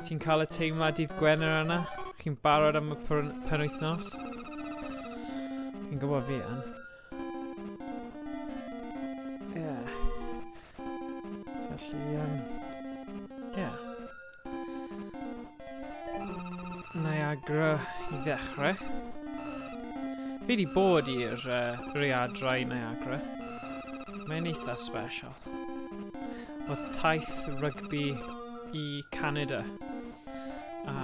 Ti'n cael y teimlad dydd Gwener yna? Chi'n barod am y penwythnos? Fi'n gwybod fi yn. Ie. Yeah. Felly, yeah. Niagara i ddechrau. Fi wedi bod i'r rhaeadrau Niagara. Mae'n eitha special. Oedd taith rygbi i Canada. A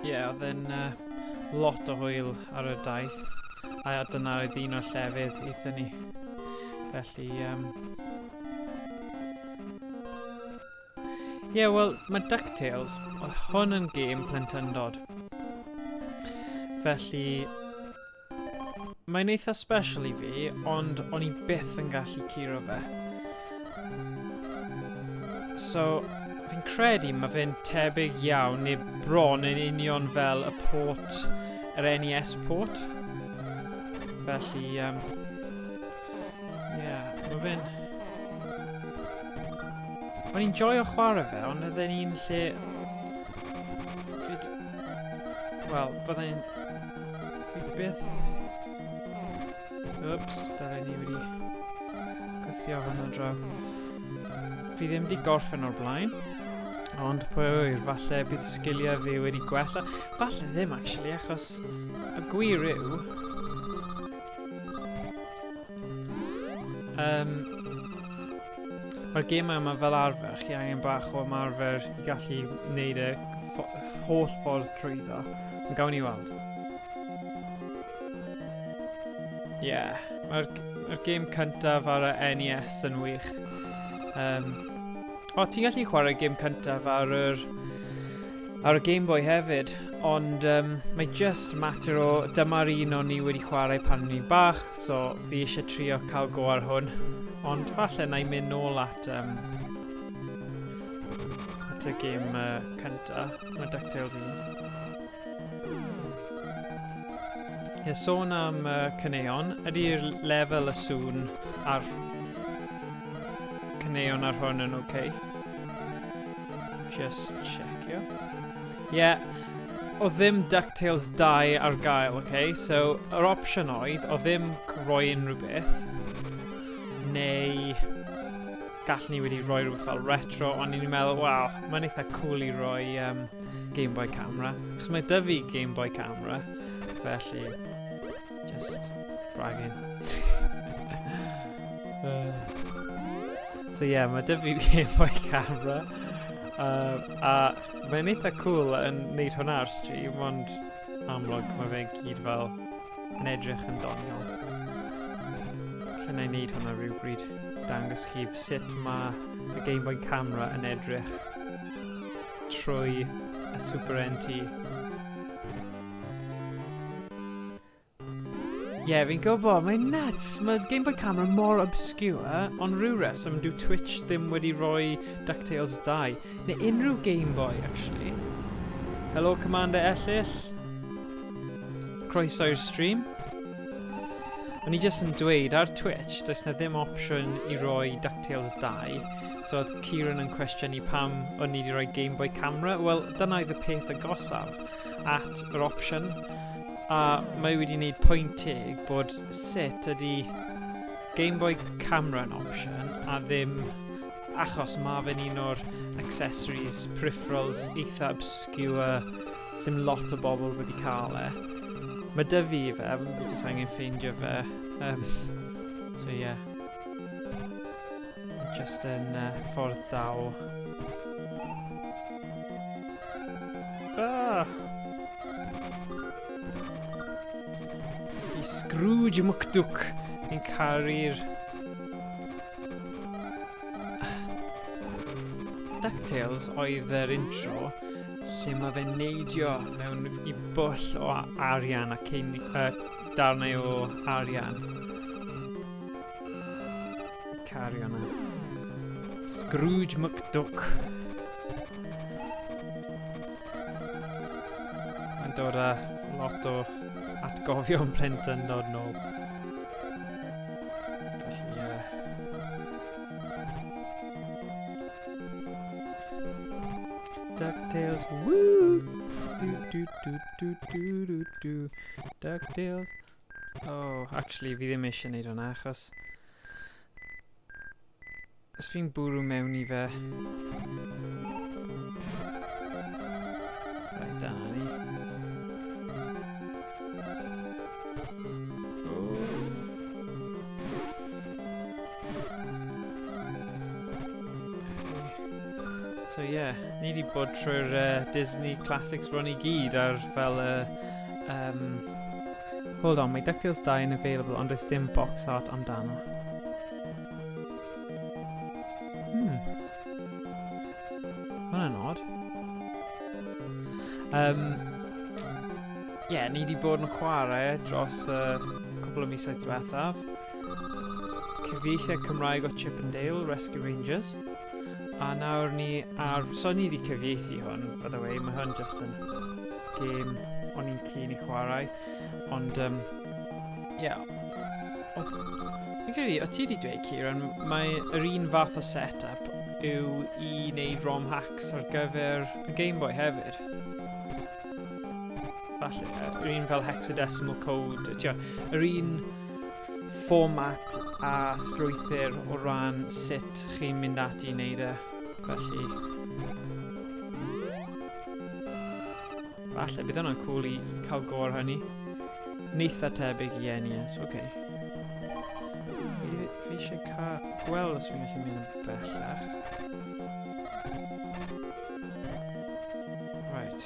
ie, yeah, oedd e'n lot o hwyl ar y daith. A dyna oedd un o'r llefydd aethon ni. Felly, Ie, yeah, wel, mae DuckTales, oedd hwn yn gêm plentyndod. Felly, Mae'n eitha special i fi, ond o'n i byth yn gallu curo fe. So, fi'n credu mae fe'n tebyg iawn, neu bron yn union fel y port, yr NES port. Felly, yeah, mae fe'n... O'n i'n joio chwarae fe, ond oedd e'n un lle... Wel, byddai'n... Fi byth... Oops, dylen ni wedi gwthio hwnna draw. Fi ddim wedi gorffen o'r blaen, ond pwy ŵyr, falle bydd sgiliau fi wedi gwella. Falle ddim, actually, achos y gwir yw... Mae'r gemau yma fel arfer, chi angen bach o ymarfer i gallu wneud y holl ffordd trwyddo. Ond gawn ni weld. Ie, yeah, mae'r mae gêm cyntaf ar y NES yn wych. O, ti'n gallu chwarae gêm cyntaf ar yr ar y Game Boy hefyd, ond mae just mater o dyma'r un o'n i wedi chwarae pan o'n i'n bach, so fi eisiau trio cael go ar hwn. Ond falle na i mynd nôl at y gêm cynta, mae DuckTales 1. Ie, sôn am caneuon, ydy'r lefel y sŵn a'r caneuon ar hwn yn oce? Okay? Just checkio. Ie, yeah, oedd ddim DuckTales 2 ar gael, oce? Okay? So, yr opsiwn oedd, oedd ddim rhoi unrhyw beth, neu gallwn ni wedi rhoi rhywbeth fel retro, ond ni'n meddwl, waw, mae'n eitha cool i roi Game Boy Camera, achos mae 'da fi Game Boy Camera, felly, just bragging. So yeah, mae 'da fi Game Boy Camera, a mae'n eitha cool yn neud hwnna ar stream, ond amlwg mae fe gyd fel yn edrych yn doniol. Lle na i wneud hwnna rhywbryd, dangos chi sut mae y Game Boy Camera yn edrych trwy y Super NT. Ie, yeah, fi'n gwybod, mae'n nuts. Mae Game Boy Camera mor obscure, ond rhyw reswm dyw Twitch ddim wedi rhoi DuckTales 2. Neu unrhyw Game Boy, actually. Hello, Commander Ellill. Croeso i'r stream. O'n i jyst yn dweud, ar Twitch, does na ddim opsiwn i roi DuckTales 2. So oedd Kieran yn cwestiynu pam o'n i wedi rhoi Game Boy Camera. Wel, dyna oedd y peth agosaf at yr opsiwn. A mae wedi gwneud pwynt teg bod sut ydy Game Boy Camera yn opsiwn a ddim achos mae fe'n un o'r accessories, peripherals eitha obscure, ddim lot o bobl wedi cael e. Mae 'da fi fe, fi jyst angen ffeindio fe. So yeah. Just yn ffordd da o... Ah! I Scrooge McDuck. Fi'n caru'r... DuckTales oedd yr intro lle mae fe'n neidio mewn i bwll o arian a cein, darnau o arian. Caru hwnna. Scrooge McDuck. Mae'n dod â lot o atgofion plentyndod nôl. Felly, ie. DuckTales, woo! Do, do, do, do, do, do, do. DuckTales. Oh, actually, fi ddim eisiau neud hwnna, achos os fi'n bwrw mewn i fe. Right, dyna ni. Oh. So yeah, ni wedi bod trwy'r Disney Classics bron i gyd ar fel y hold on, mae DuckTales 2 yn available ond does dim box art amdano. Hwnna'n odd. Yeah, ni wedi bod yn chwarae dros y cwpl o misoedd diwethaf. Cyfieithiad Cymraeg o Chip and Dale, Rescue Rangers. A nawr ni ar. So ni wedi cyfieithu hwn, by the way, mae hwn just yn game o'n i'n keen i chwarae. Ond, yeah. Oedd, fi'n credu, o ti wedi dweud, Kieran, mae yr un fath o setup yw i wneud ROM hacks ar gyfer y Game Boy hefyd. Falle, yr un fel hexadecimal code, tio, yr un format a strwythur o ran sut chi'n mynd ati i wneud e. Felly, falle, bydd hwnna'n cool i cael go ar hynny. Yn eitha tebyg i NES, oce. Okay. Fi eisiau cael gweld os fi'n gallu mynd yn bellach. Right.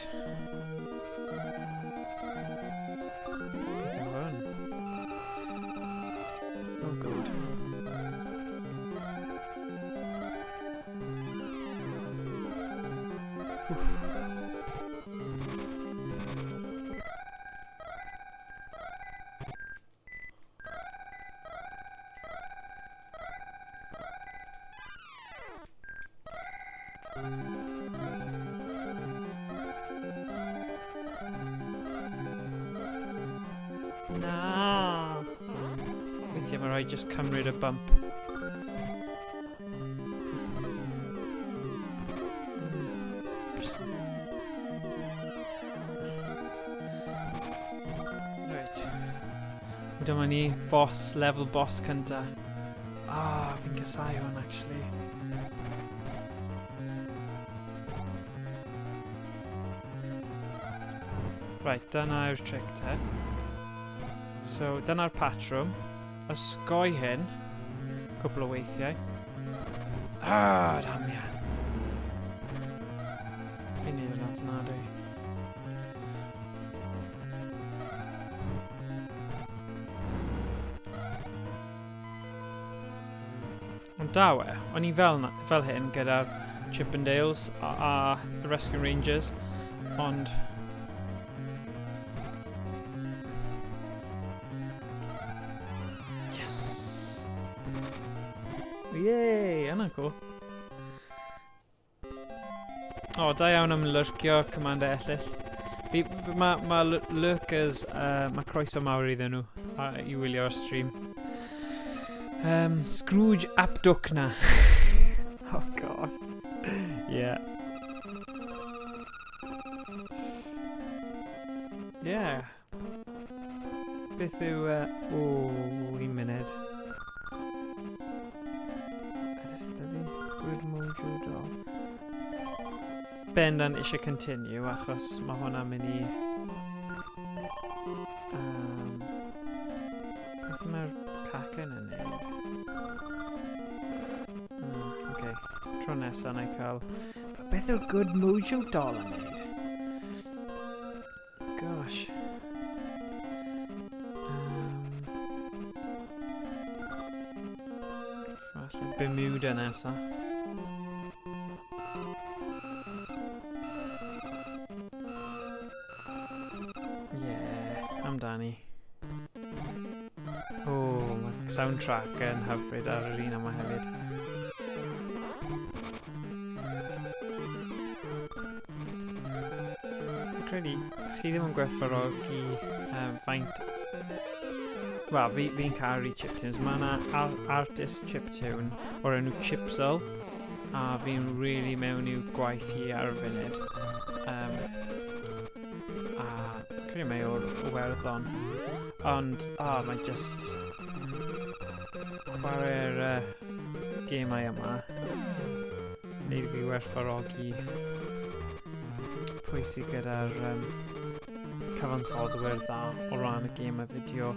Beth yw hwn? Oh God. Oof. Na! Weithiau mae rhaid just cymryd y bump. Right. Dyma ni, boss, level boss cynta. Ah, fi'n casau hwn, actually. Right, dyna yw'r trick te. So, dyna'r patrwm. Osgoi hyn. Cwpl o weithiau. Ah, damian. Fi'n neud yn ofnadwy. Ond daw e, o'n i fel, fel hyn gyda'r Chippendales a the Rescue Rangers, ond yes! Yay! Yna'n cool. O, da iawn am lurkio, Commander Ellill. Mae ma lurkers, mae croeso mawr iddyn nhw i wylio'r stream. Scrooge Apduck na. Oh God. Yeah. Yeah. Beth yw? O, un munud. Ydys da fi? Good Mojo Doll. Bendant eisiau continue achos mae hwnna'n mynd i. Beth mae'r cacen yn neud? Okay. Tro nesaf na i cael. Beth yw'r Good Mojo Doll yn neud? Gosh. Falle Bermuda nesa. Yeah, amdani. Oh, mae soundtrack yn hyfryd ar yr un yma hefyd. Fi'n credu chi ddim yn gwerthfawrogi faint. Wel, fi'n caru chiptunes. Mae yna artist chiptune o'r enw Chipzel. A fi'n really mewn i'w gwaith hi ar y funud. A credu mae o'r Iwerddon. Ond, mae just chwarae'r gemau yma. Wneud fi werthfawrogi pwy sydd gyda'r cyfansoddwyr dda o ran y gemau fideo.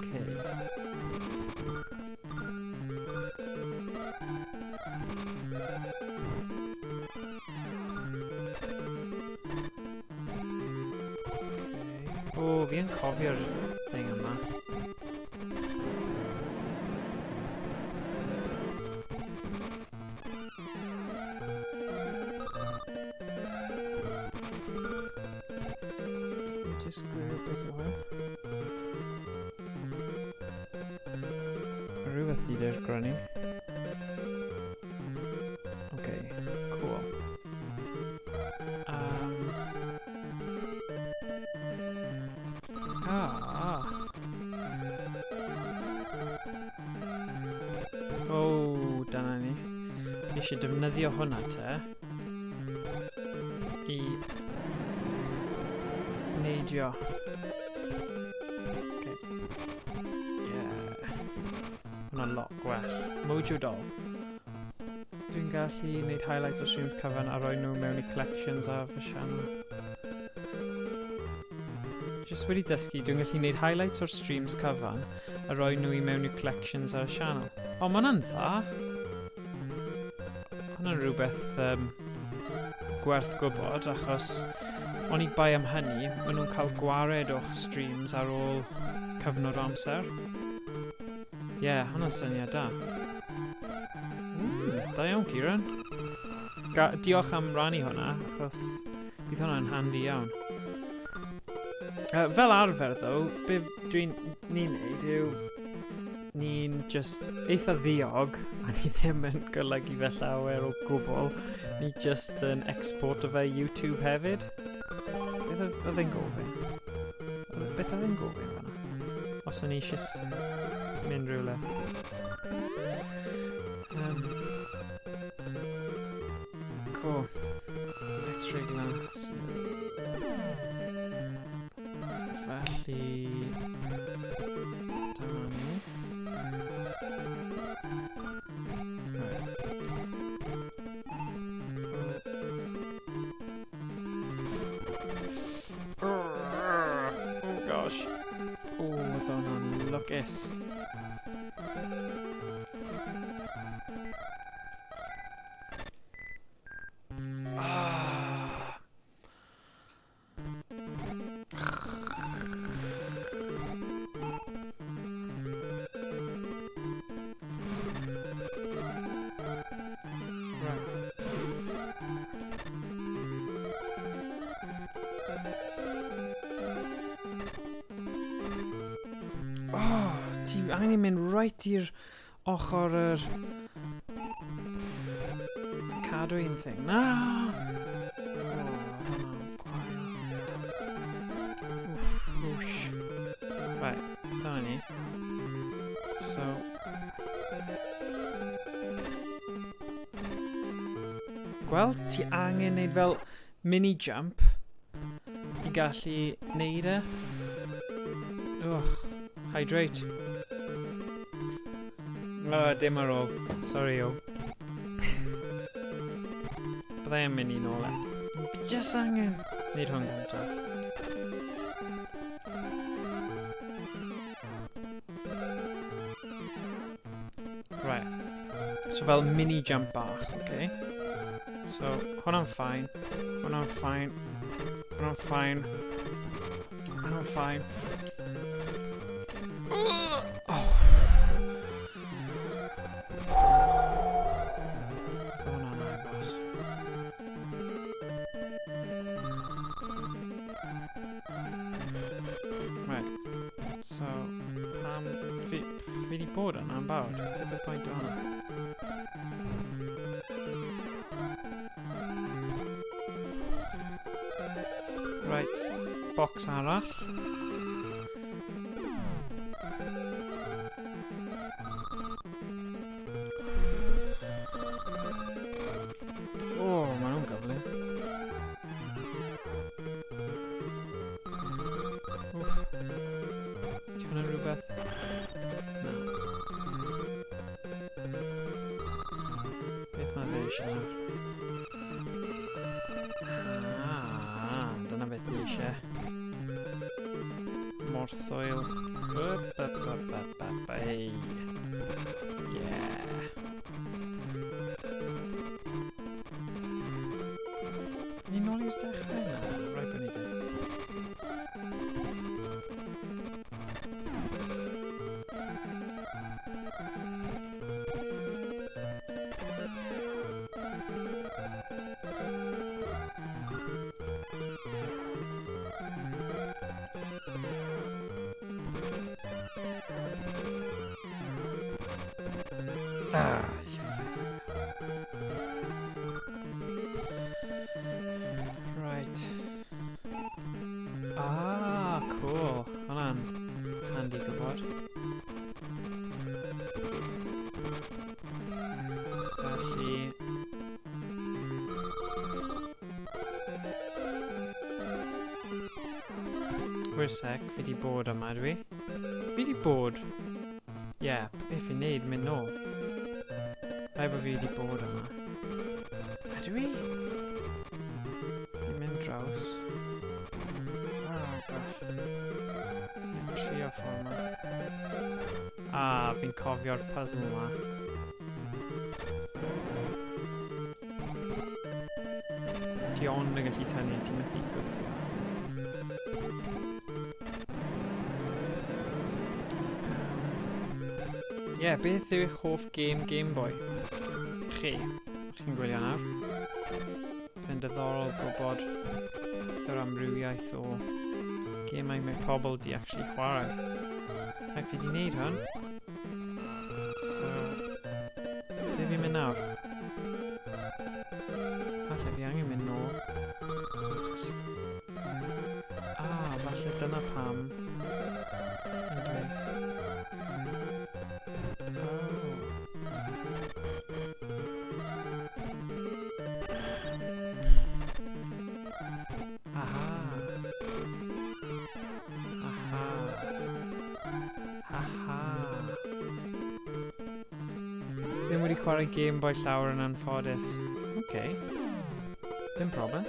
Okay. Okay. O, fi yn cofio'r thing yma. Just gwylio beth yw e. Rhywbeth di dirgrynu. Okay, cool. Oh, dyna ni. Fi eisiau defnyddio hwnna te. I neidio. Okay. Yeah. Hwnna'n lot gwell. Mojo Doll. Dwi'n gallu gwneud highlights o streams cyfan a rhoi nhw mewn i collections ar fy sianel. Just wedi dysgu, dwi'n gallu gwneud highlights o'r streams cyfan a rhoi nhw i mewn i collections ar y sianel. O, ma' hwnna'n dda. Hwnna'n rhywbeth gwerth gwybod, achos oni bai am hynny, maen nhw'n cael gwared o'ch streams ar ôl cyfnod o amser. Ie, yeah, hwnna'n syniad da. Da iawn, Kieran. Diolch am rannu hwnna, achos bydd hwnna'n handi iawn. Fel arfer, ddo, be dwi'n ni'n neud yw ni'n just eitha ddiog, a ni ddim yn golygu fe llawer o gwbl. Ni just yn exporto fe YouTube hefyd. Beth oedd e'n gofyn? Beth oedd e'n gofyn fan'na? Os o'n i eisiau mynd rhywle. Cool. X-ray glass. Felly... Dyma ni. Right. Oh gosh. Oh, oedd hwnna'n lwcus. Oh, ti angen mynd right i'r ochr yr cadwyn thing. Na! Oh, hwnna'n gwael. Wff, whoosh. Right, dyna ni. So... Gweld, ti angen neud fel mini jump i gallu neud e. Ugh, hydrate. Oh, dim ar ôl. Sorry, o. Byddai yn mynd i nôl e. Just angen neud hwn gyntaf. Right. So fel mini jump bach, okay? So, hwnna'n fine. Hwnna'n fine. Hwnna'n fine. Hwnna'n fine. Oh. Hwnna'n agos. Right. So, pam... Fi wedi bod yna yn barod. Beth yw'r pwynt o hwnna? Right, box arall. eisiau nawr? Ah, dyna beth ni eisiau. Morthoil. Hey. Yeah. Ni nôl i'r dechrau? Na, rhaid bod ni ddim. Ah, right. Ah, cool. Hwnna'n handy gwybod. Felly... Wait a sec, fi di bod yma, dwi? Fi di bod? Ie, yeah, beth fi'n neud, mynd nôl. Rhaid bod fi di bod yma. Ydw i? Fi'n mynd draws. Oh, gosh. Trio ffordd yma. Ah, fi'n cofio'r puzzle yma. Ti ond yn gallu tynnu, ti'n methu gwthio. Ie, yeah, beth yw eich hoff game Game Boy? Chi. Chi'n gwylio nawr. Fe'n diddorol gwybod yr amrywiaeth o gemau mae pobl di actually chwarae. Rhaid fi di wneud hwn. So, ble fi'n mynd nawr? Falle fi angen mynd nôl. Ah, falle dyna pam. Ydw i. Oh. Aha. Aha. Aha. Ddim wedi chwarae Game Boy llawer yn anffodus. Okay. Dim problem.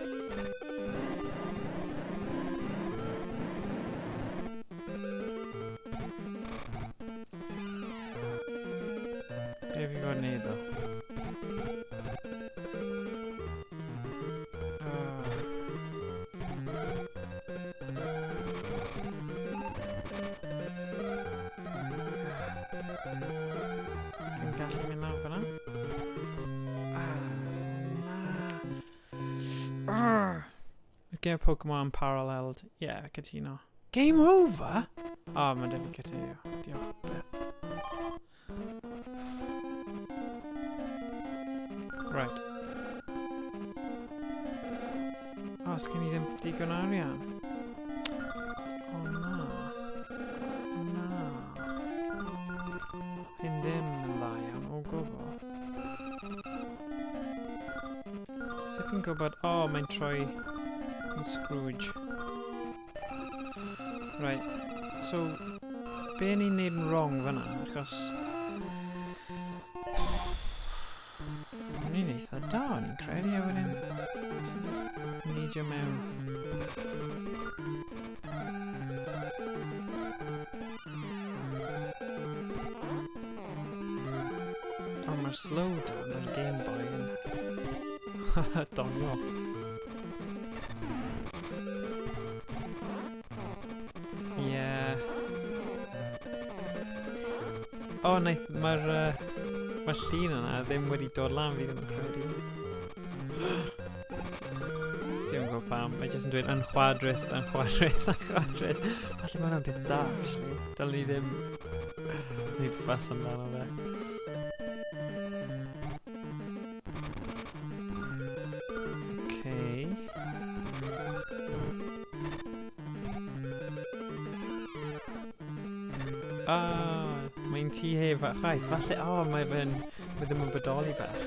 Be fi fod wneud ddo? Ah. Dwi'n gallu mynd lawr fyna? Ah, na. Ah. Game Pokemon Paralleled. Yeah, cytuno. Game over? Oh, mae'n defi cytuno. Diolch byth. Right. Oh, sgen i ddim digon arian. Oh, na. Na. Hyn ddim yn dda iawn, o gwbl. So fi'n gwybod... Oh, mae'n troi yn Scrooge. Right. So, be ni'n neud yn wrong fyna? Achos... O'n i'n eitha da, o'n i'n credu, a wedyn... Ti'n just neidio mewn. O, mae'r slowdown ar Game Boy yn... doniol. Ie. O, naeth, mae'r ma llun yna ddim wedi dod lan, fi ddim yn credu. Fi ddim yn gwybod pam, mae jyst yn dweud anchwadrus, anchwadrus, anchwadrus. Falle mae hwnna'n peth da, actually. Dylen ni ddim wneud ffas amdano fe. Okay. Ah, mae'n ti heb chwaith. Falle, oh, mae fe'n... Mae ddim yn bodoli bell.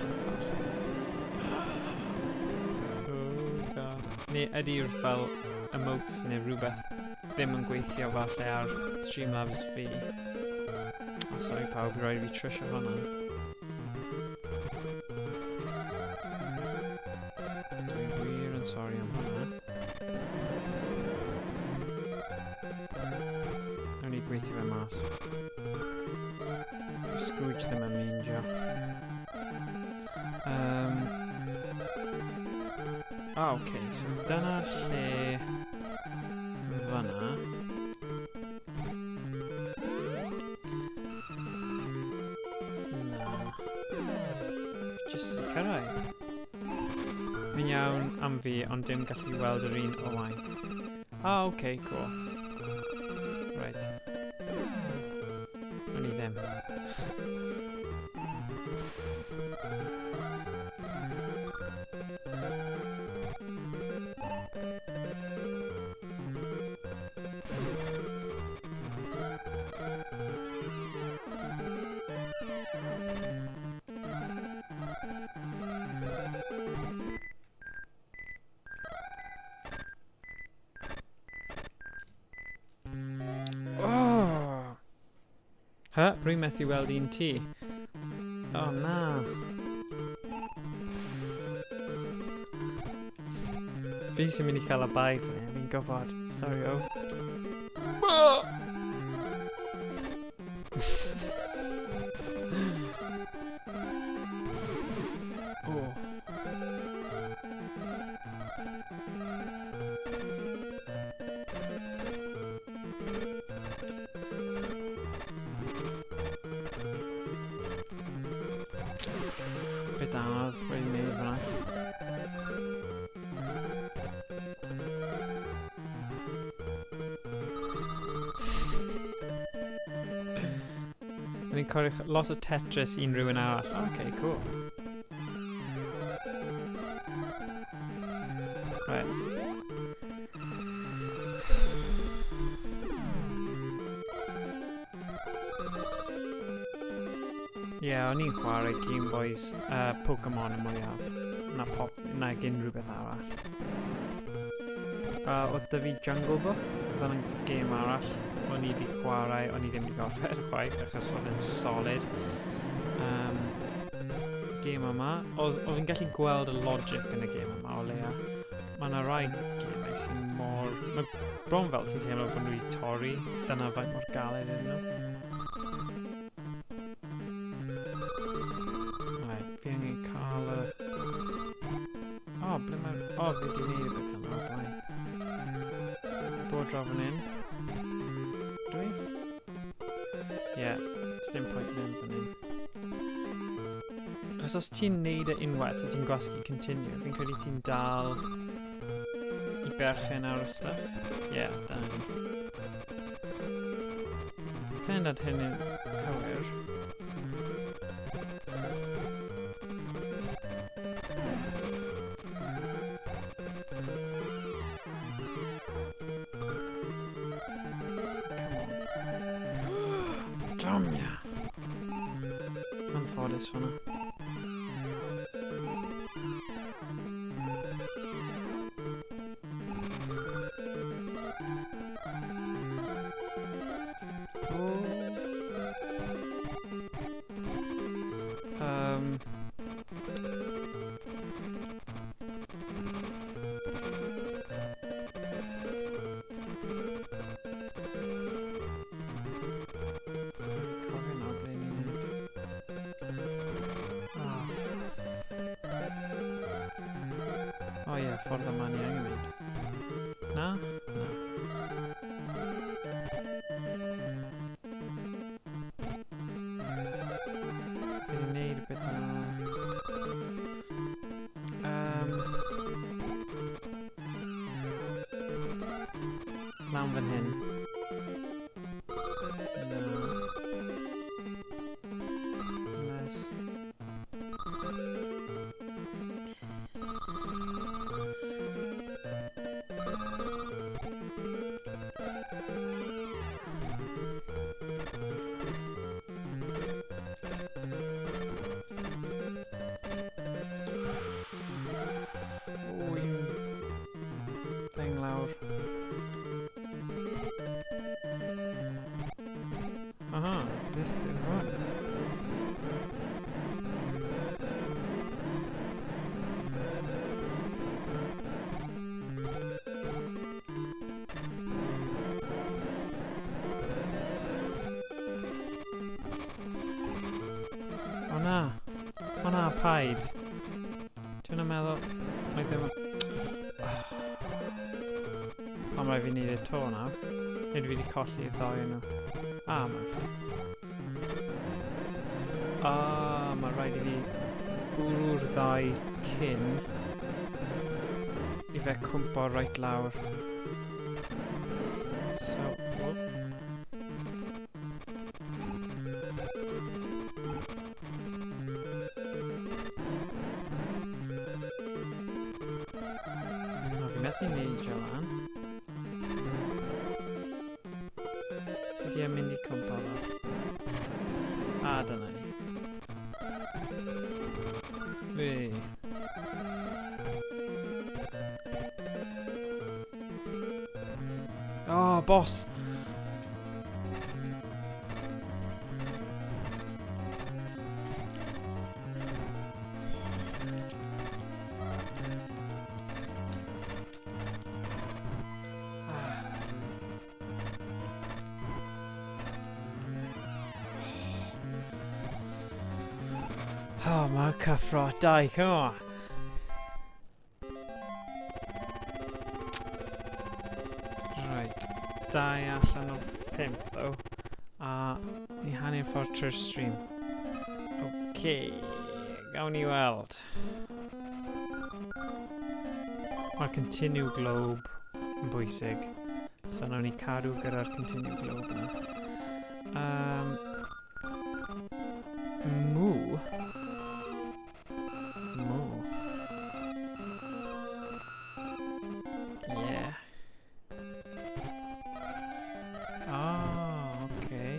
Oh, God. Neu ydy'r fel emotes neu rhywbeth ddim yn gweithio falle ar Streamlabs fi. Oh, sorry pawb, rhaid i fi trwsio hwnna. Sorry am hwnna. Nawn ni gweithio fe mas. Scrooge ddim yn meindio. Okay, so dyna lle fyna. Na. Just wedi cyrraedd. Mae'n iawn am fi, ond dim gallu weld yr un o waith. Okay, cool. Right. O'n i ddim. Ha, rwy'n methu weld un ti. Oh na. Fi sy'n mynd i cael y bai fan hyn, fi'n gwybod. Sorry, oh. Oh. Bit anodd wedi wneud fyna. Ni'n cori lot o Tetris i unrhyw un arall. Okay, cool. Right. Yeah, o'n i'n chwarae Game Boys, Pokemon y mwyaf, na pop, nag unrhyw beth arall. Oedd 'da fi Jungle Book, fel yn gêm arall, o'n i wedi chwarae, o'n i ddim wedi gorffen chwaith, achos oedd yn solid. Gêm yma, oedd fi'n gallu gweld y logic yn y gêm yma o leia. Mae yna rai gemau sy'n mor... Mae bron fel ti'n teimlo bod nhw wedi torri, dyna faint mor galed ydyn nhw. Right, fi angen cael y... O, ble mae'r... O, fi wedi gwneud y bit yma o'r blaen. Bod draw fan hyn. Dwi? Ie, yeah, dim pwynt mynd fan hyn. Achos os ti'n neud e unwaith a ti'n gwasgu continue, fi'n credu ti'n dal i berchen ar y stuff. Ie, yeah, dyna ni. Pendant hyn yn cywir. Come on. Damia! Anffodus fan'na. Cofio nawr ble ni'n mynd. Oh. O ie, ffordd yma ni angen mynd. Na? Na. Fi wedi gwneud y bit yna. Lan fan hyn. Na. Unless... O, un thing lawr. Ond mae fi'n neud e to nawr. Neu dwi wedi colli y ddau nhw. Ah, mae'n fine. Ah, mae rhaid i fi bwrw'r ddau cyn i fe cwmpo right lawr. So, whoop. No, fi methu neidio lan. Ydy e'n mynd i cwmpo fo? A, dyna ni. Wee. Oh, boss! Oh, mae cyffro. Dai, come on. Right. 2 allan o 5, though. A ni hanner ffordd trwy'r stream. OK. Gawn ni weld. Mae'r Continue Globe yn bwysig. So nawn ni cadw gyda'r Continue Globe yna. Moo. Moo. Yeah. Ah, okay.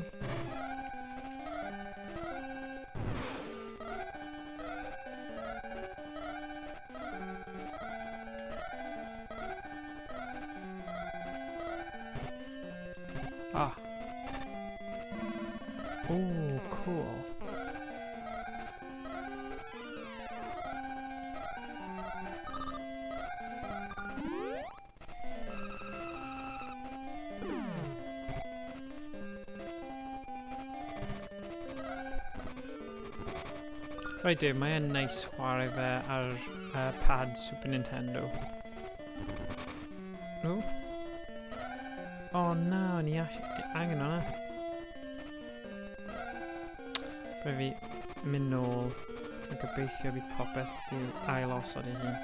Ah. Oh, cool. Right, dweud, mae e'n nice chwarae fe ar pad Super Nintendo. Oh. Oh no, ni angen hwnna. Rhaid fi mynd nôl a gobeithio bydd popeth di ail osod ei hun.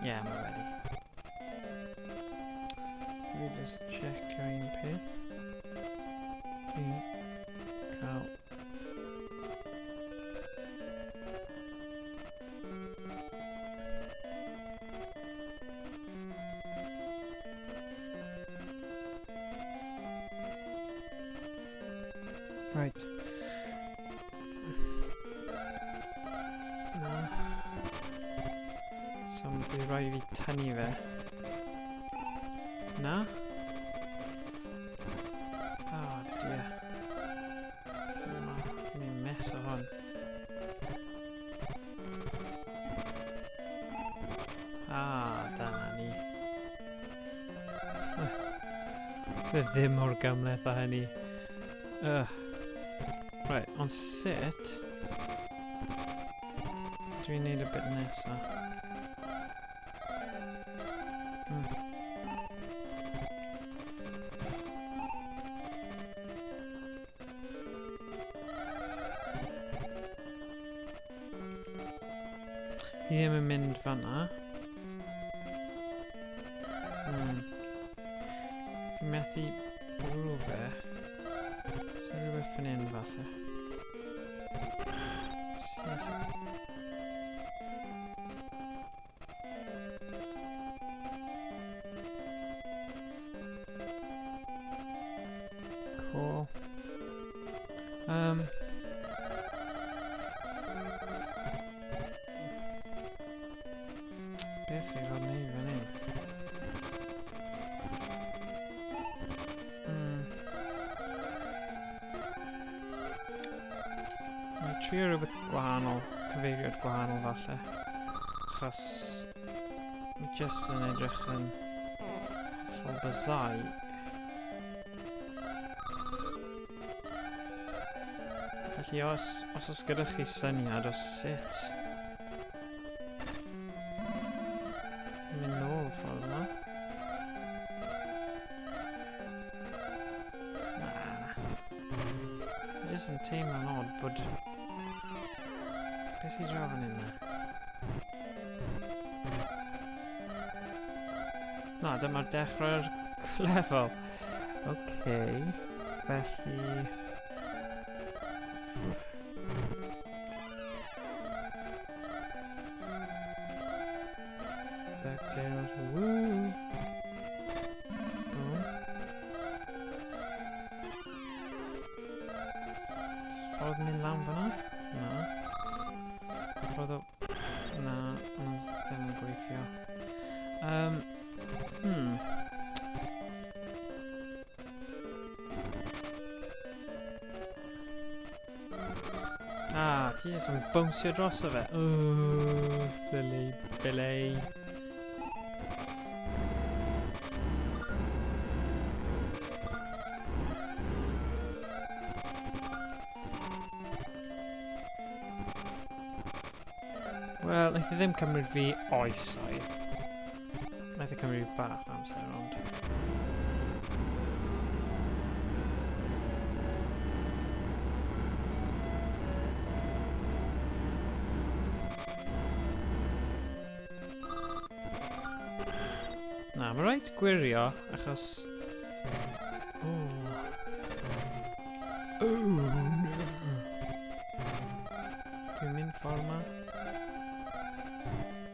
Ie, yeah, mae wedi. Fi just checio un peth. Dwi'n cael... Right. Na. So bydd rhaid i fi tynnu fe. Na? Oh dear. Ni'n mess o hwn. Ah, dyna ni. Fe ddim mor gymhleth â hynny. Ugh. Right, ond sut dwi'n neud y bit nesa? Fi ddim yn mynd fan'na. Fi methu bwrw fe. Oes 'na rhywbeth fan hyn falle? Yes. Cool. Beth fi fod wneud fan hyn? Mae trio rhywbeth gwahanol, cyfeiriad gwahanol falle. Achos mae jyst yn edrych yn hollol bizarre. Felly os oes gyda chi syniad o sut mynd nôl y ffordd yma. Jyst yn teimlo'n odd bod... Beth sy'n draw fan hyn na? Na, dyma'r dechrau'r lefel. OK, felly... DuckTales, woo! Boom. Ffordd mynd lan fyna? Na. Ffordd o... Na, ond ddim yn gweithio. Ah, ti jyst yn bownsio droso fe. Oh, silly Billy. Wel, wnaeth e ddim cymryd fi oesoedd. Wnaeth e cymryd bach o amser, ond... Na, mae rhaid gwirio, achos... Oh. Oh, no. Dwi'n mynd ffordd ma.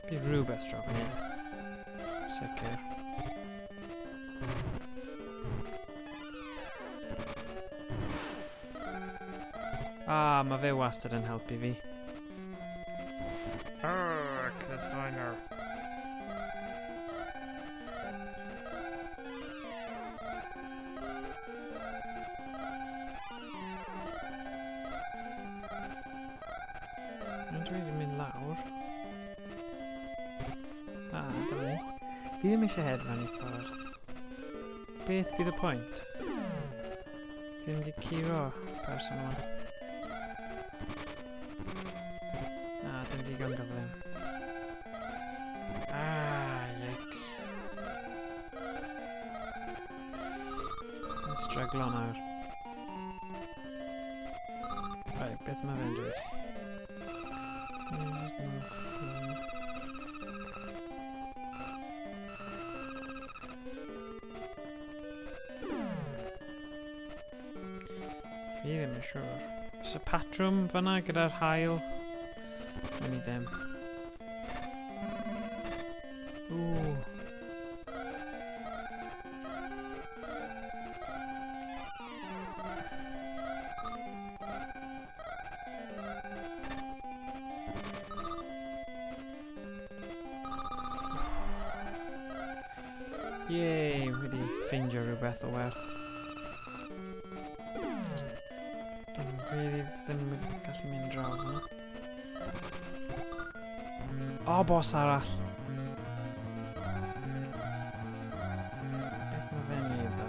Bydd rhywbeth draw fan hyn. Sicr. Ah, mae fe wastad yn helpu fi. Ah, cysainer. Mae'n dweud yn mynd lawr. Ah, dyma ni. Fi ddim eisiau hedfan i ffwrdd. Beth bydd y pwynt? Fi ddim wedi curo person yma. Ah, dim digon gyflym. Ah, yikes. Yn stryglo nawr. Right, beth mae fe'n dweud? Fi ddim yn siŵr. Oes y patrwm fyna gyda'r haul? Wn i ddim. Ooh. Yay, wedi ffeindio rhywbeth o werth. Dwi'n really ddim yn gallu mynd draw fyna. O, boss arall! Beth mae fe'n neud ddo?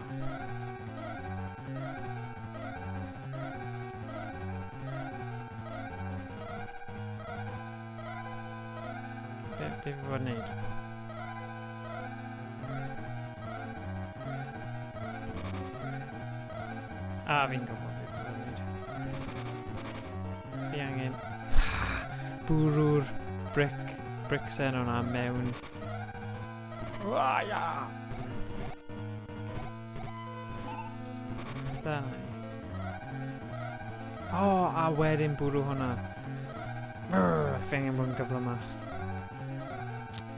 Be fi fod wneud? A, fi'n gwybod beth fi fod wneud. Fi angen bwrw'r bricsen o'na mewn. Ia! Dyna ni. O, a wedyn bwrw hwnna. Brr, fi angen bod yn gyflymach.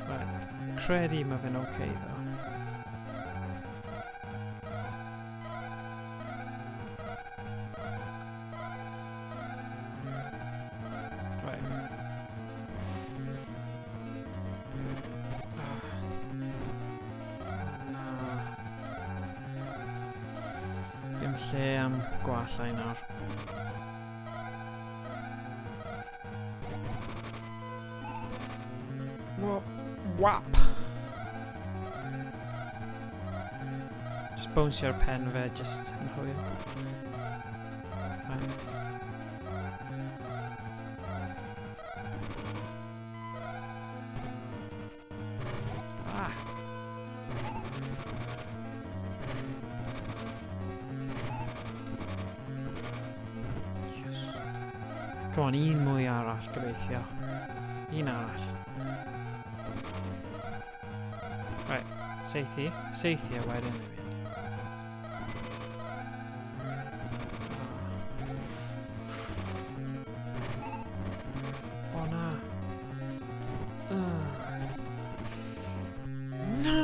Right. Credu mae fe'n oce okay, ddo. Right. Na. Dim lle am gwallau nawr. Wap! Just bownsio ar pen fe, just yn hwyl. Right. Ah! Come on, un mwy arall, gobeithio. Un arall. Right, seithi. Seithi a wedyn ni'n mynd. O na. Na!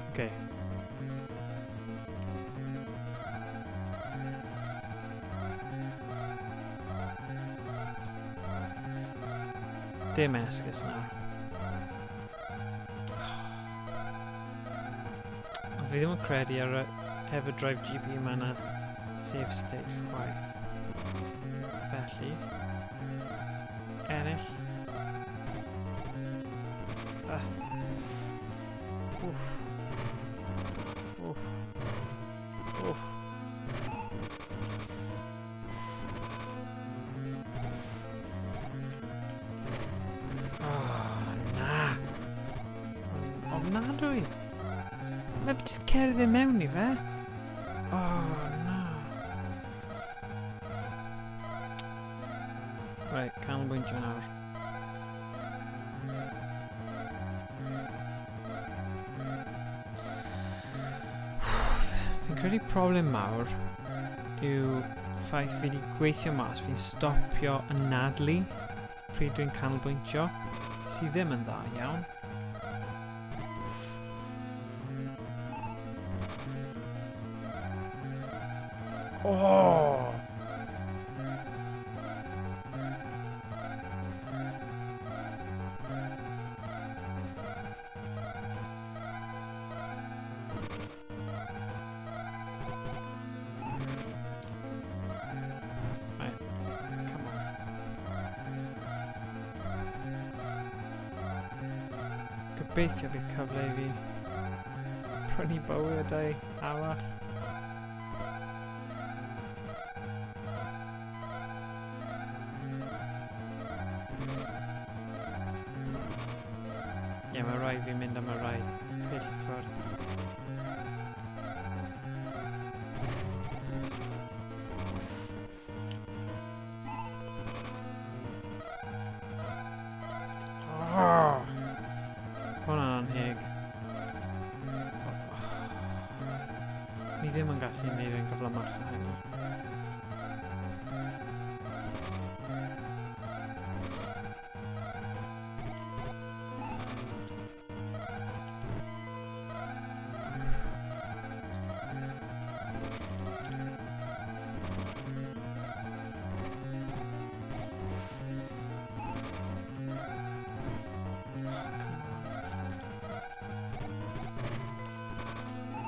Okay. Dim esgus nawr. Ond fi ddim yn credu ar y Everdrive GP mae yna save state chwaith. Felly, ennill. Ah. Wff. Wff. Wff. Oh, na. Ofnadwy. Mae jyst cerdded mewn i fe. Oh, na. Right, canolbwyntio nawr. Fi'n credu problem mawr yw ffaith fi wedi gweithio mas, fi'n stopio anadlu pryd dwi'n canolbwyntio, sydd ddim yn dda iawn. Oh! Right, come on. Gobeithio bydd cyfle i fi prynu bywydau arall. Ie, yeah, mae rhaid fi mynd am y rai pell i ffwrdd. Oh! Hwna'n anheg. Ni ddim yn gallu gwneud yn gyflymach na hynny.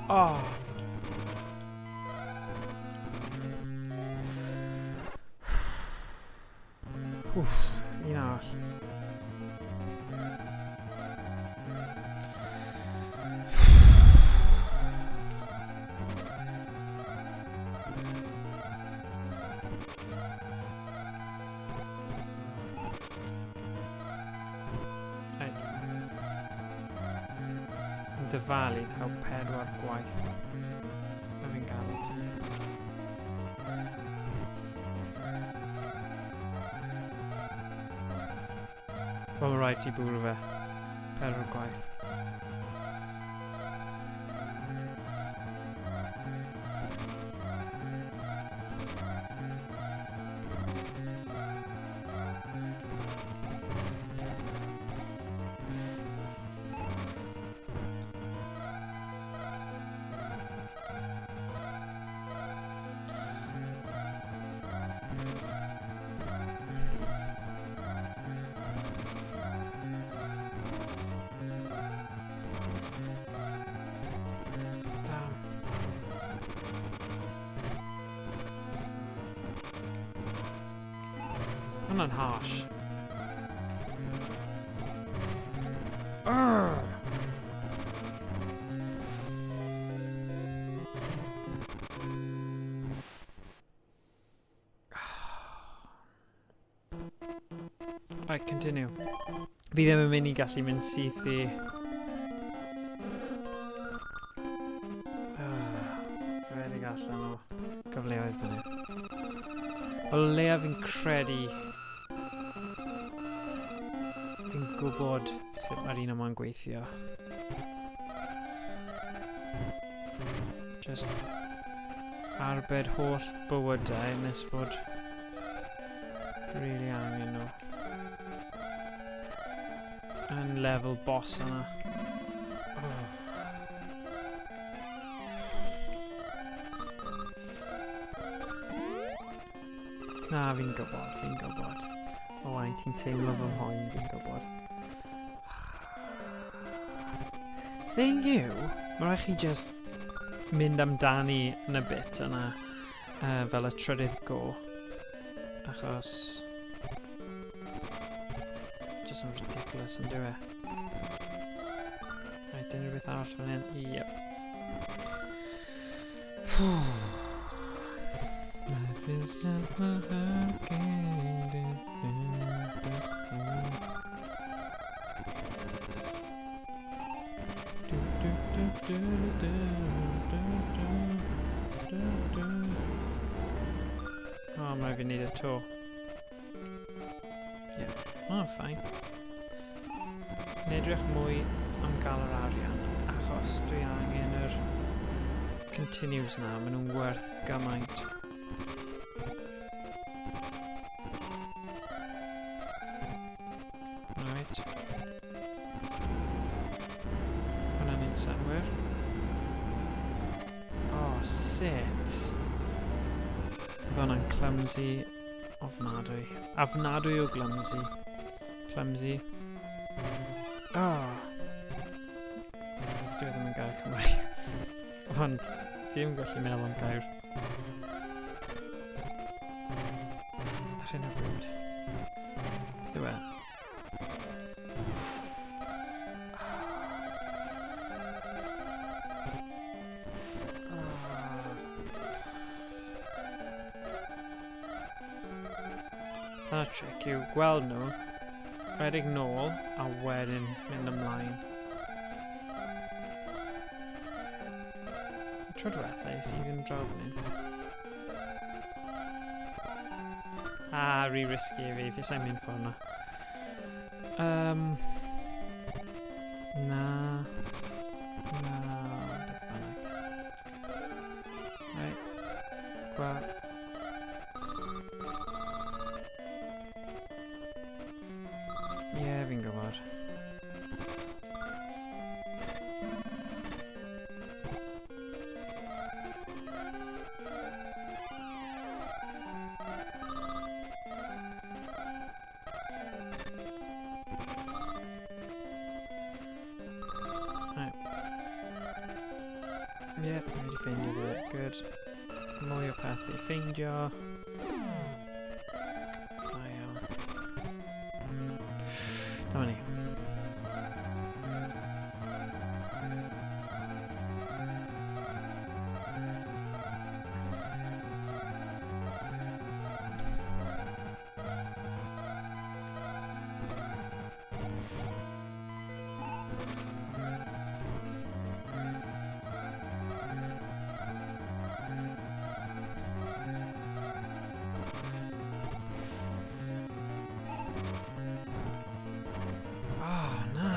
Oh. Wff, un arall. Right. Yn dyfalu taw pedwar gwaith. Na fi'n gadael ti. Wel, mae rhaid ti bwrw fe. Pedwar gwaith. Damn. Hwnna'n harsh. Arrgh! Right, continue. Fi ddim yn mynd i gallu mynd syth i... Ah, rhedeg allan o gyfleoedd fan hyn. O leia fi'n credu... Fi'n gwybod sut mae'r un yma'n gweithio. Just arbed holl bywydau nes bod really angen nhw. Yn lefel boss yna. Oh. Na, fi'n gwybod, fi'n gwybod. Owain, ti'n teimlo fy mhoen, fi'n gwybod. Thing yw, mae rhaid chi just mynd amdani yn y bit yna, fel y trydydd go. Achos... Just yn ridiculous yn dyw e. Right, dim rhywbeth arall fan hyn. Yep. Life is just a hurricane. Oh, mae fi wneud e to. Yeah. Oh, fine. Yn edrych mwy am gael yr arian, achos dwi angen yr continues na, maen nhw'n werth gymaint. Right. Hwna'n neud synnwyr. Oh, sut? Oedd hwnna'n clumsy ofnadwy. Ofnadwy o clumsy. Clumsy. Oh. Dwi ddim yn gair Cymraeg. Ond, fi ddim yn gallu meddwl am gair. Ar hyn o bryd. Dyw e. Dyna'r trick yw gweld nhw, rhedeg nôl a wedyn mynd ymlaen. Tro diwetha, es i ddim draw fan hyn. Ah, rhy risky i fi, fi sa'n mynd ffordd na. Na. Na, beth bynnag. Right. Wel. Ie, yeah, fi'n gwybod. Right. Yep, fi wedi ffeindio fe. Good. Mwy o pethau i ffeindio. Da iawn. Dyma ni. Oh, na.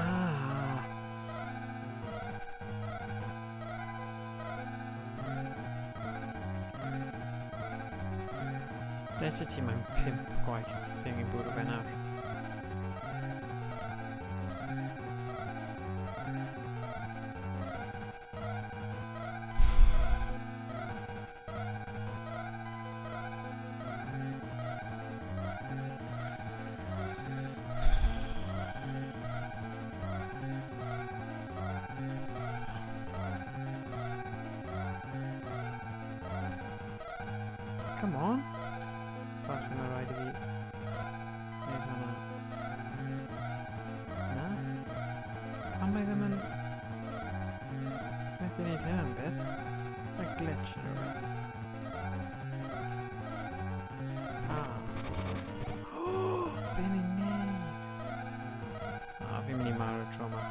Beth ti mae'n 5 gwaith fi angen bwrw fe nawr. Come on. Falle mae rhaid i fi wneud hwnna. Na? Pam mae ddim yn... Methu wneud hynna am byth? It's like glitch neu rhywbeth. Ah. Oh, be ni'n neud? Ah, fi'n mynd i marw tro yma.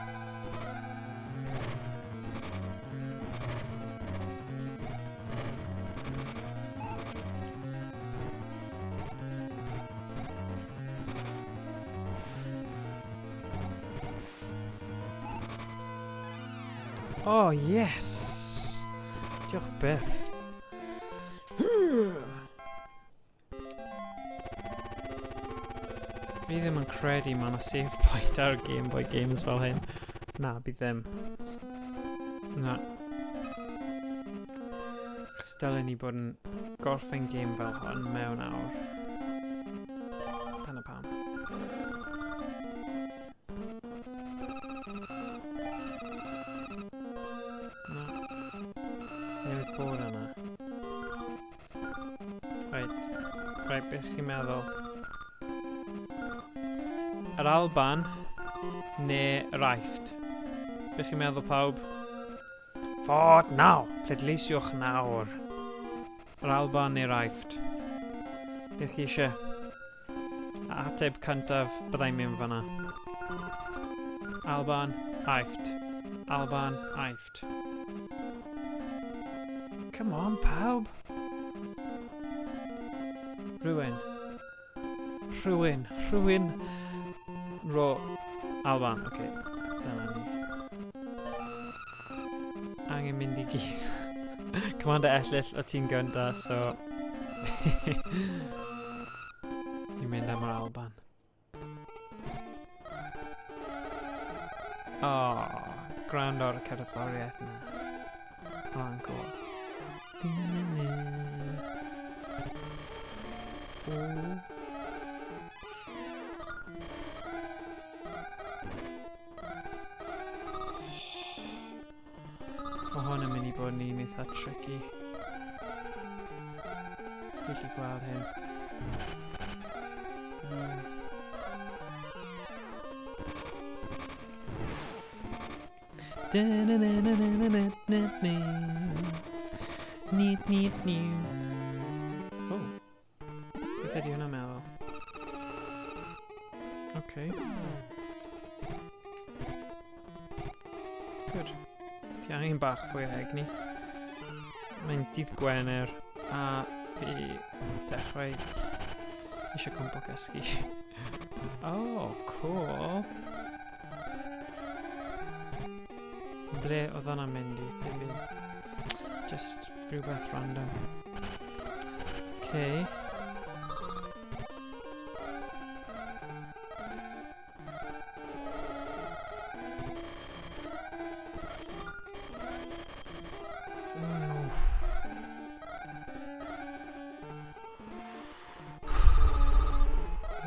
Oh, yes! Diolch byth. Fi ddim yn credu mae yna save point ar Game Boy games fel hyn. Na, bydd ddim. Na. Chos dylen ni bod yn gorffen game fel hwn mewn awr. Dyna pam. Na. Newydd bod yna. Right. Right, beth chi'n meddwl? Yr Alban neu yr Aifft? Beth chi'n meddwl pawb? Fod naw! Pleidleisiwch nawr. Yr Alban neu'r Aifft? Beth chi eisiau? A ateb cyntaf byddai'n mynd fyna. Alban, Aifft. Alban, Aifft. Come on, pawb! Rhywun. Rhywun. Rhywun. Ro. Alban, oce. Okay. Dyna ni. Angen mynd i gyd. Commander Ellill, o ti'n gynta, so... Ni'n mynd am yr Alban. Oh, gwrando ar y cerddoriaeth na. Oh, yn cool. Mae hwn yn mynd i bod yn un eitha tricky. Felly gweld hyn. Nid, nid, nid. Oh. Beth ydy hwnna'n meddwl? Okay. Good. Fi angen bach fwy o egni. Mae'n dydd Gwener a fi dechrau eisiau cwmpo gysgu. Oh, cool. Ble oedd hwnna'n mynd i? Dim byd. Just rhywbeth random. Okay.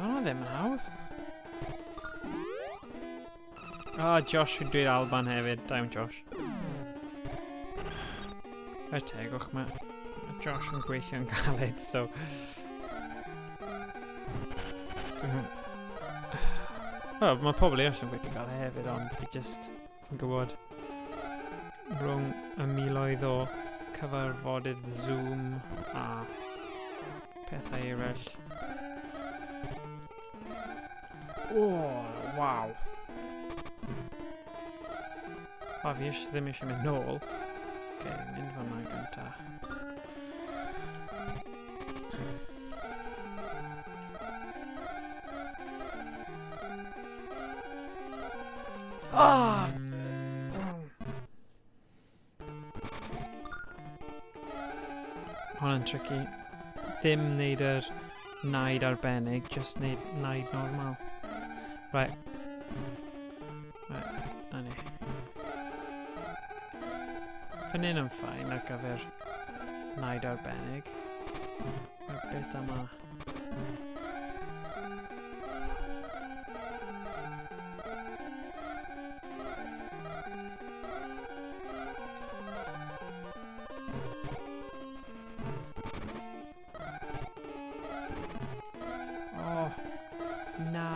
Hwnna ddim yn hawdd. Ah, oh, Josh yn dweud Alban hefyd. Da iawn, Josh. Er tegwch, mae Josh yn gweithio'n galed, so... Wel, mae pobl eraill yn gweithio'n galed hefyd, ond fi just yn gwybod rhwng y miloedd o cyfarfodydd Zoom a pethau eraill. O, oh, waw. O, fi eisiau, ddim eisiau mynd nôl. Ok, mynd fan'na gynta. Ah! Hwnna'n tricky. Ddim wneud yr naid arbennig, just wneud naid normal. Right. Right, na ni. Fan hyn yn ffain ar gyfer naid arbennig. Mae'r bit yma. Oh, na.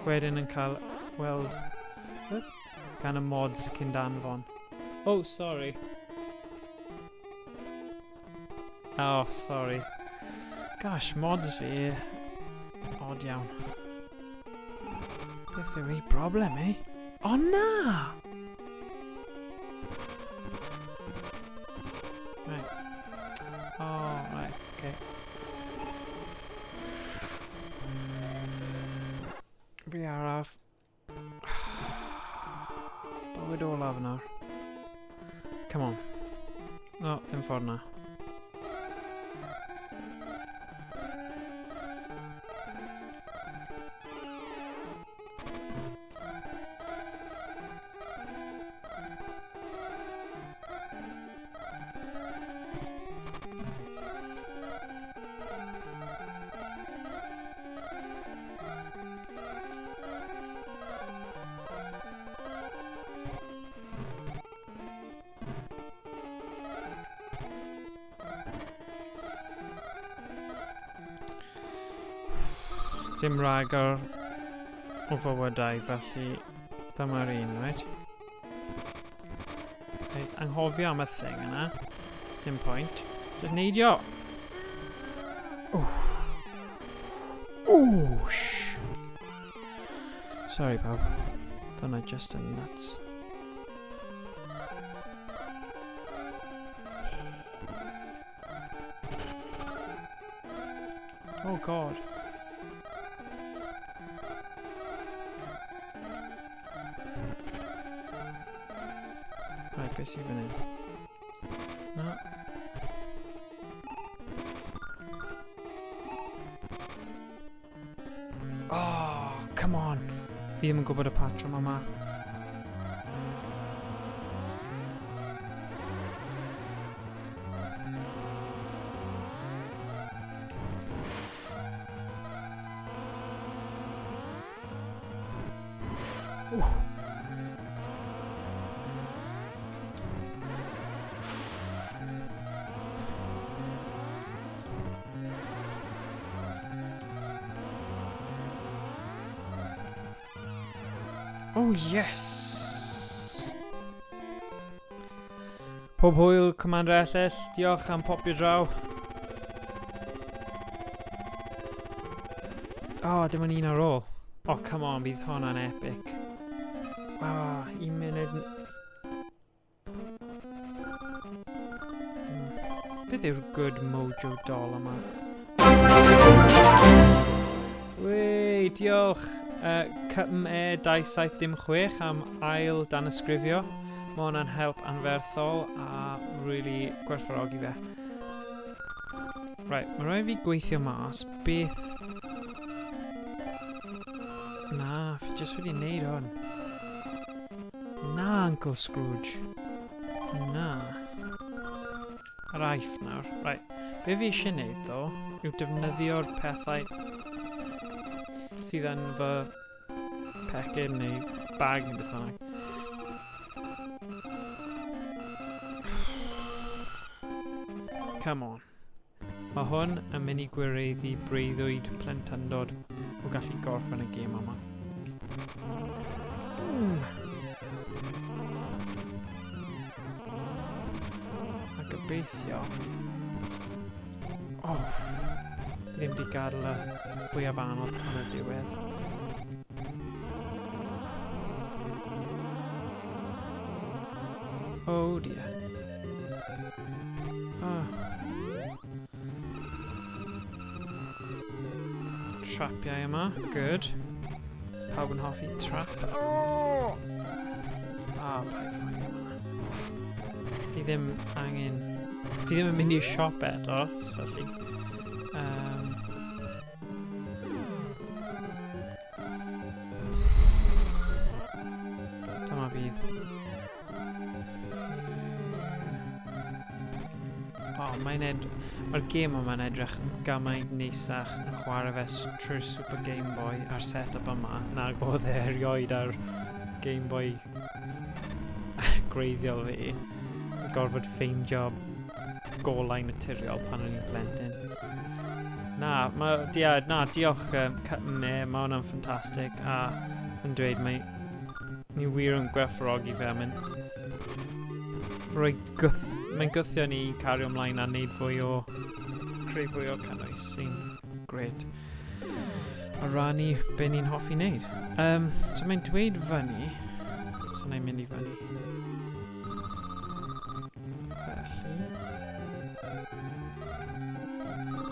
Wedyn yn cael weld gan y mods cyn danfon. Oh, sorry. Oh, sorry. Gosh, mods fi. Odd iawn. Beth yw ei broblem, eh? O, oh, na! Right. Oh, right, okay. Fi araf. Bywyd olaf nawr. Come on. O, oh, ddim ffordd na. Dim rhagor o fywydau, felly dyma'r un, right? Right, anghofio am y thing yna. Dim point. Just neidio! Ooh. Ooh, shh. Sorry, pawb. Dyna just yn nuts. Oh god. Right, beth sydd fan hyn? Na. Oh, come on. Fi ddim yn gwybod y patrwm yma. Ww. Oh, yes! Pob hwyl, Commander LL. Diolch am popio draw. Oh, dim ond un ar ôl. Oh, come on, bydd hwnna'n epic. Ah, oh, un munud. Beth yw'r good mojo doll yma? Wei, diolch CME 2706 am ail danysgrifio. Mae hwnna'n help anferthol a really gwerthfawrogi fe. Right, mae rhaid fi gweithio mas beth... Na, fi jyst wedi neud hwn. Na, Uncle Scrooge. Na. Yr aifft nawr. Right. Be fi eisiau neud, ddo, yw defnyddio'r pethau sydd yn fy pecyn neu bag neu beth bynnag. Come on. Mae hwn yn mynd i gwireddu breuddwyd plentyndod o gallu gorffen y gêm yma. A gobeithio... Oh, ddim di gadael y fwyaf anodd tan y diwedd. Oh dear. Ah. Trapiau yma. Good. Pawb yn hoffi trap. Oh! Ah, paid ffordd yma. Fi ddim angen... Fi ddim yn mynd i'r siop eto, so felly. Dyma fydd. Oh, mae'n ed... Mae'r gêm yma'n edrych yn gymaint neisach yn chwarae fe trwy'r Super Game Boy a'r setup yma nag oedd e erioed ar Game Boy gwreiddiol fi. Gorfod ffeindio golau naturiol pan o'n i'n blentyn. Na, ma, dia, na, diolch me, mae hwnna'n ffantastig a yn dweud mae ni wir yn gwerthfawrogi fe, mae'n rhoi gwth, mae'n gwthio ni i cario ymlaen a wneud fwy o, creu fwy o cynnwys sy'n gret. A rannu be ni'n hoffi wneud. So mae'n dweud fyny, so na i'n mynd i fyny. Felly...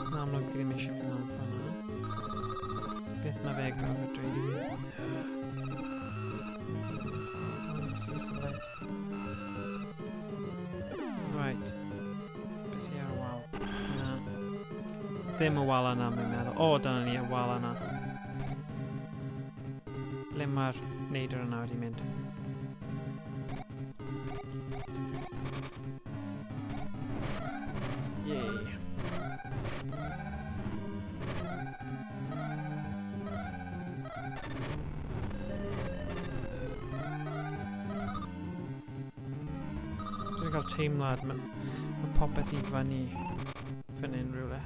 Yn amlwg fi ddim eisiau mynd lan fyna. Beth mae fe gorfod dweud i fi? Versus the lead. Right. Beth sy'n ar y wal? Na. Ddim y wal yna, mae'n meddwl. O, dyna ni, y wal yna. Ble mae'r neidr yna wedi mynd? Yay. Dwi'n cael teimlad, mae ma popeth i fyny fan hyn rhywle.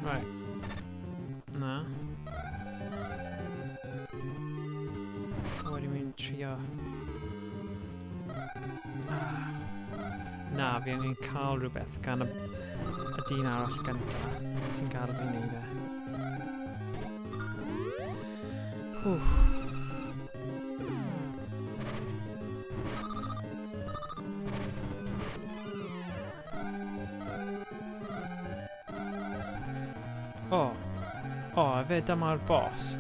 Right. Na. Wedi mynd trio... Ah. Na, fi angen cael rhywbeth gan y, y dyn arall gynta sy'n gael fi wneud e. Wff. O. O, a fe dyma'r boss.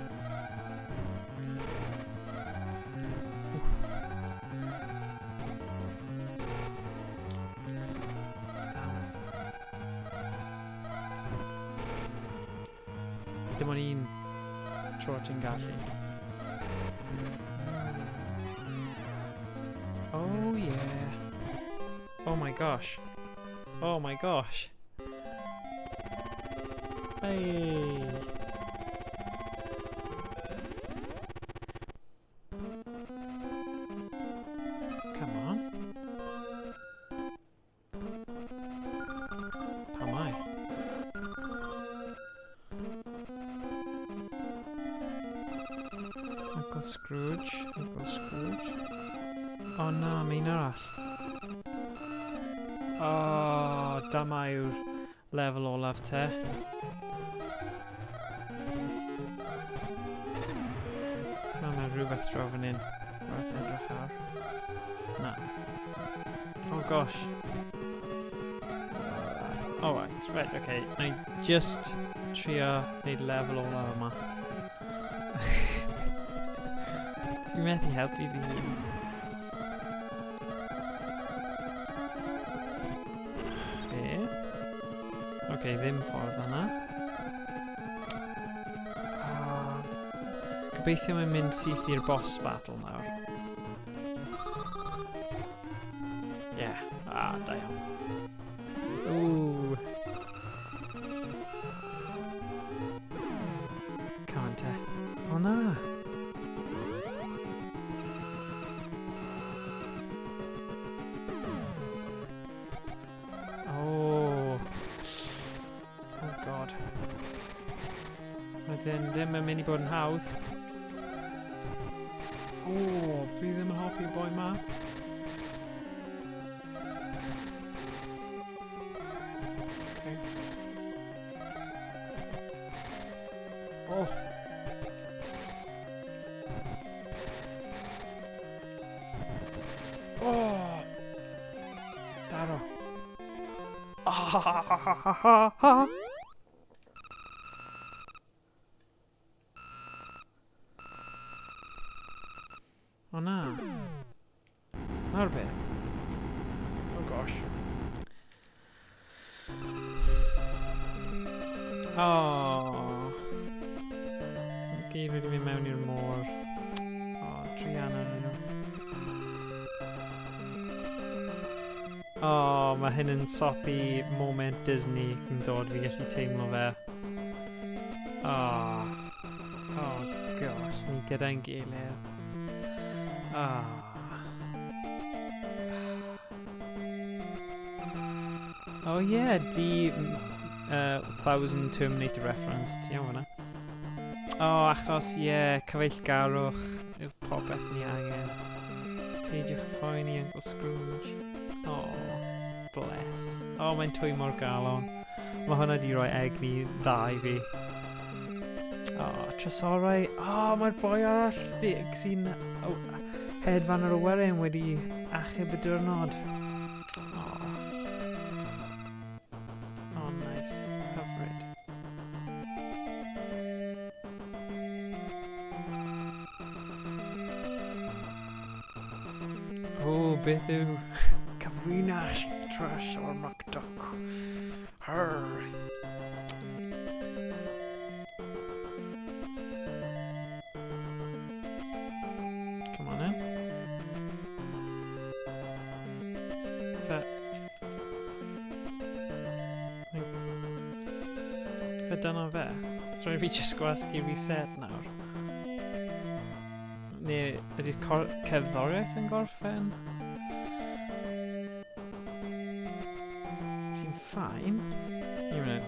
Dim ond un tro ti'n gallu. Oh yeah. Oh my gosh. Oh my gosh. Hey. Come on. Pam ai? Uncle Scrooge, Uncle Scrooge. O oh, na, mae un arall. O, oh, dyma yw'r lefel olaf te. Na, mae rhywbeth draw fan hyn. Werth edrych ar. Na. Oh gosh. Alright, right, okay. Na i just trio wneud lefel olaf yma. Dwi'n methu helpu fi hun. Be? Oce, okay, ddim ffordd yna. Oh, gobeithio mae'n mynd syth i'r boss battle nawr. Yeah. Ah, da iawn. Ooh. Come on te. O na! Oh. Oh god. Mae ddim, ddim yn mynd i bod yn hawdd. O, fi ddim yn hoffi y boi ma. Okay. Oh. Oh. Daro. Ah, ha, ha, ha, ha, ha, ha. O na. Na'r beth. Oh gosh. Oh. Gyd wedi mynd mewn i'r môr. Oh, druan arnyn nhw. Oh, mae hyn yn soppy moment Disney yn dod, fi gallu teimlo fe. Oh, oh gosh, ni gyda'n gilydd. Oh. Oh yeah, di 1000 Terminator reference, ti'n iawn fan'na? Oh, achos, ie, yeah, cyfeillgarwch yw popeth ni angen. Peidiwch â phoeni, Uncle Scrooge. Oh, bless. Oh, mae'n twymo'r galon. Mae hwnna di roi egni dda i fi. Oh, trysorau. Oh, mae'r boi arall sy'n oh, hedfan ar awyren wedi achub y diwrnod. Oh. Oh, nice. Hyfryd. beth yw cyfrinach Trysor McDuck. Her. Come on then. Fe... Fe dyna fe. So rhaid fi just gwasgu reset nawr. Neu ydy'r cerddoriaeth yn gorffen? Ti'n ffain. Un munud.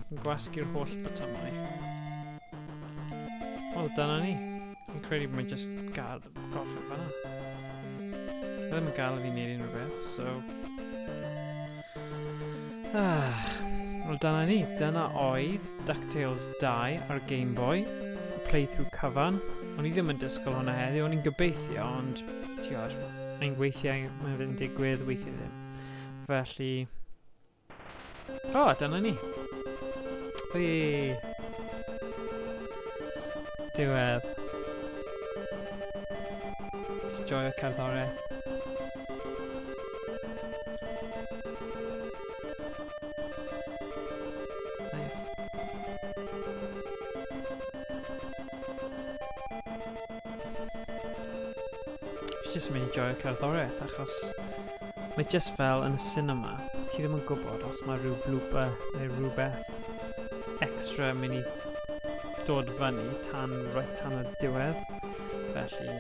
Yn gwasgu'r holl botymau. Wel, dyna ni. Fi'n credu bod mae'n just gael gorffen fanna. Mae ddim yn gael i fi wneud unrhyw beth, so... Ah, wel, dyna ni. Dyna oedd DuckTales 2 ar Game Boy. Playthrough cyfan. O'n i ddim yn disgwyl hwnna heddiw, o'n i'n gobeithio, ond tiod, mae'n weithiau mae'n fynd digwydd, weithiau ddim. Felly... O, oh, dyna ni. Wee! Diwedd. Just joio cerddoriaeth. Nice. Fi jyst yn mynd i joio cerddoriaeth achos mae jyst fel yn y cinema, ti ddim yn gwybod os mae rhyw blooper neu rhywbeth extra yn mynd i dod fyny tan right tan y diwedd. Felly,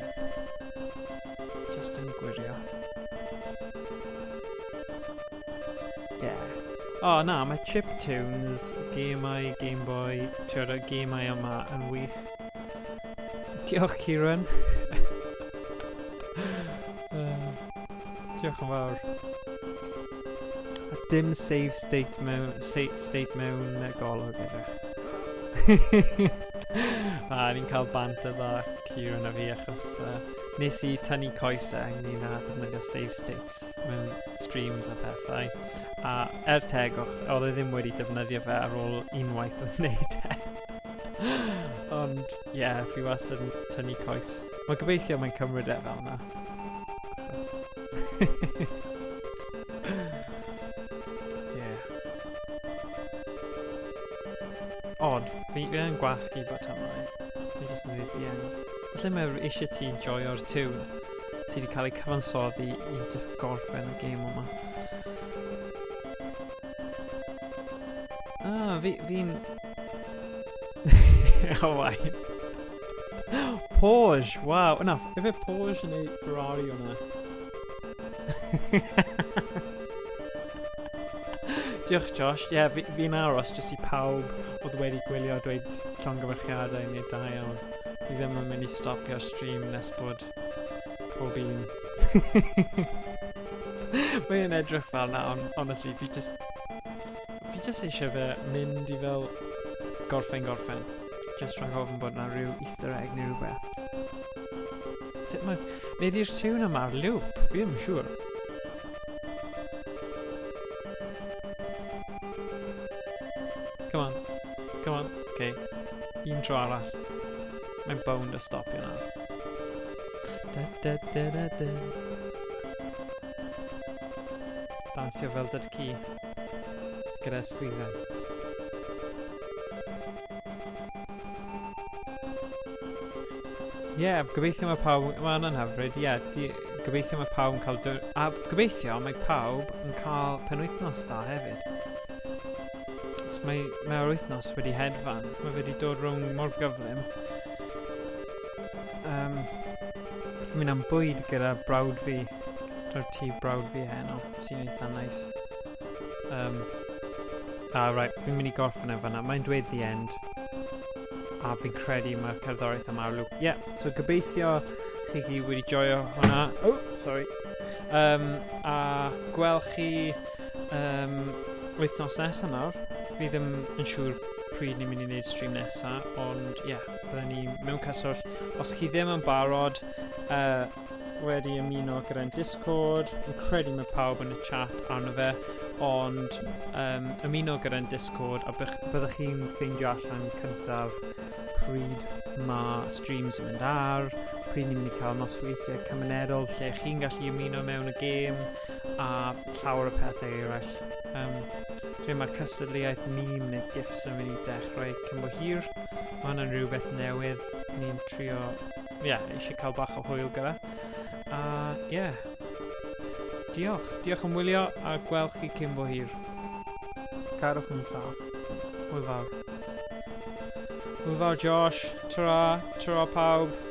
just yn gwirio. Yeah. O, oh, na, mae chiptunes, gemau Game Boy, ti'od, y gemau yma yn wych. Diolch, Kieran. Diolch yn fawr. A dim save state mewn, save state mewn golwg edrych. A ni'n cael banter dda Kieran a fi achos nes i tynnu coesau ynglyn â defnyddio save states mewn streams a pethau. A er tegwch, oedd e ddim wedi defnyddio fe ar ôl unwaith o wneud e. Ond, ie, yeah, fi wastad yn tynnu coes. Mae gobeithio mae'n cymryd e fel yna. Achos... yeah. Odd, fi yn gwasgu botymau. Fi jyst yn dweud the end. Falle mae eisiau ti joio'r tune sydd wedi cael ei cyfansoddi i just gorffen y game yma. Ah, fi'n... oh, wai. Porsche, wow. Na, ife Porsche neu Ferrari o'na? Diolch, Josh. Ie, yeah, fi'n fi aros jyst i pawb oedd wedi gwylio dweud llongyfarchiadau neu da iawn. Fi ddim yn mynd i stopio'r stream nes bod pob un. Mae'n edrych fel na, ond honestly, fi just eisiau fe mynd i fel gorffen gorffen. Just rhag ofn bod na rhyw easter egg neu rhywbeth. Sut mae... Neu di'r tune yma ar loop? Fi ddim yn siŵr. Come on. Come on. Okay. Un tro arall. Mae'n bound o stopio nawr. Da, da, da, da, da. Dawnsio fel dad ci. Gyda ysgwyddau. Ie, yeah, gobeithio mae pawb... Mae hwnna'n hyfryd, ie. Yeah, gobeithio mae pawb yn cael... A gobeithio mae pawb yn cael penwythnos da hefyd. Os mae'r wythnos wedi hedfan. Mae wedi dod rownd mor gyflym. Fi'n mynd am bwyd gyda brawd fi. Draw tŷ brawd fi heno, sy'n eitha nice. Right, fi'n mynd i gorffen e fan'na. Mae'n dweud the end. A fi'n credu mae'r cerddoriaeth yma ar loop. Yeah, so gobeithio chi gyd wedi joio hwnna. Oh, sorry. A gwel chi wythnos nesaf nawr. Fi ddim yn siŵr pryd ni'n mynd i wneud stream nesaf, ond ie, yeah, byddwn ni mewn cyswllt. Os chi ddim yn barod wedi ymuno gyda'n Discord, fi'n credu mae pawb yn y chat arno fe, ond ymuno gyda'n Discord a byddwch chi'n ffeindio allan cyntaf pryd mae streams yn mynd ar, Pryd ni'n mynd i cael nosweithiau cymunedol lle chi'n gallu ymuno mewn y gêm a llawer o pethau eraill. Lle mae cystadleuaeth meme neu gifs yn mynd i dechrau cyn bo hir. Mae hwnna'n rhywbeth newydd. Ni'n trio, ie, yeah, eisiau cael bach o hwyl gyda. A, ie. Yeah. Diolch. Diolch am wylio a gweld chi cyn bo hir. Cadwch yn saff. Hwyl fawr. Hwyl fawr Josh. Tara. Tara pawb.